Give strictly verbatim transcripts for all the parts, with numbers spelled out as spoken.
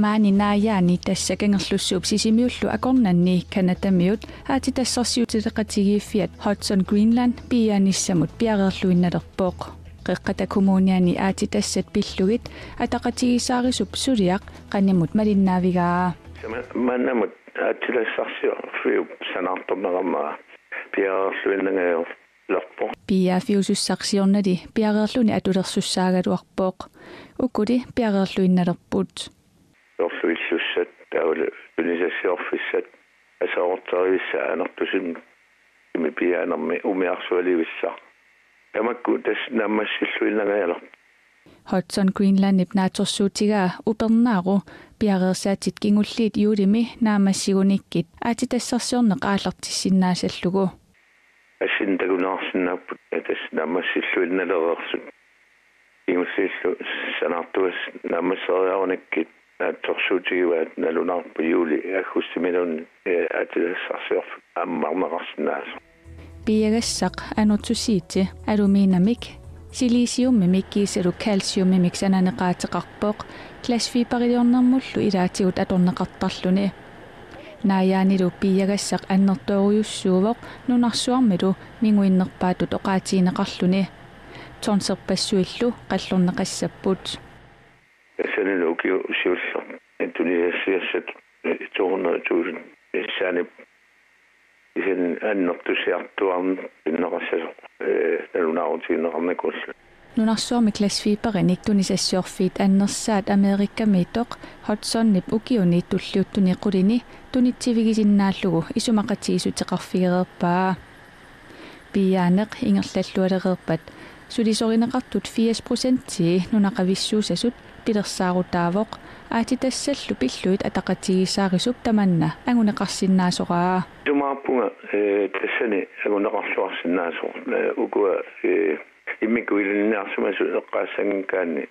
Maani Naajaani, tassa Kangerlussuup Sisimiullu akornanni Canadamiut aatsitassarsiuteqatigiiffiat Hudson Greenland piiaanissamut piareerluinnalerpoq. Qeqqata Kommuniani aatsitassat pillugit ataqatigiissaarisup suliaq qanimut malinnaavigaa. Tassa maannamut aatsitassarsiorfiup sanaartorneqarnera piareerluinnangajalerpoq. Piiaaffiusussaq siornali piareerluni atulersussaagaluarpoq. Ukuli piareerluinnalerput. Soorlu illussat, taavalu tunisassiorfissat, aserorterivissat annertusimmik, imi piiaanermi umiarsualivissaq. Tamakku tassa naammassilluinnangajalerpoq. Hudson Greenlandip naatsorsuutigaa upernaaru piareersaatit kingulliit juulimi naammassigunikkit aatsitassarsiorneq aallartissinnaasallugu. Assinnik takuneqarsinnaapput tassa naammassilluinnalereersut. Kingulliillu sanaartugassat naammasseriarunikkit naatsorsuutigivaat, nalunaarpoq juuli aggustimiluunniit, ee, aatsitassarsiorfik ammarneqarsinnaasoq. Piiagassaq annutusiiti aluminamik, siliciumimik kiisalu calciumimik sananeqaateqarpoq glasfiberiliornermullu ilaatigut atorneqartarluni. Naajaanilu piiagassaq annertoorujussuuvoq nunarsuarmilu minguinnerpaatut oqaatigineqarluni. Tonserpassuillu qallorneqassapput. Tassanilu ukioq siulleq tunisassiassat to hundrede tusind missaanni, kisianni annertusiartuaarneq pineqassasoq, ee, nalunaarutigineqarnikuullugu. Nunarsuarmi glasfiberinik tunisassiorfiit annersaat Amerikamiittoq Hudsonip ukiuni tulliuttuni qulini tunitsivigisinnaallugu isumaqatigiissuteqarfigereerpaa. Piiaaneq ingerlallualereerpat sulisorineqartut firs procentii nunaqavissuusasut pilersaarutaavoq aatsitassallu pillugit ataqatigiissaarisup tamanna anguneqarsinnaasoraa. Isumaqarpunga, ee, tassani anguneqarluarsinnaasoq, ee, ukua, ee, immikkut ilinniarsimasut eqqaassanngikkaanni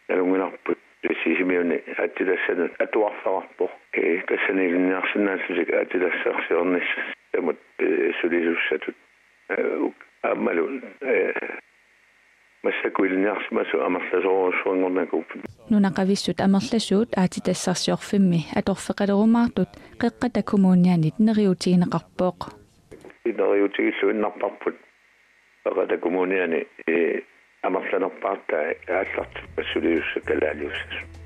nalunngilarput Sisimiuni aatsitassanut atuarfeqarpoq. Ee, tassani ilinniarsinnaallutik aatsitassarsiornissamut, ee, sulisussatut. Ee, uk-, aammalu, ee, massakkut ilinniarsimasut amerlasoorujussuanngornikuupput. Nunaqavissut amerlasuut aatsitassarsiorfimmi atorfeqalerumaartut Qeqqata Kommunianit neriuutigineqarpoq. Neriuutigilluinnarparput Qeqqata Kommuniani, ee, amerlanerpaartai aallartippat sulisussat kalaaliussasut.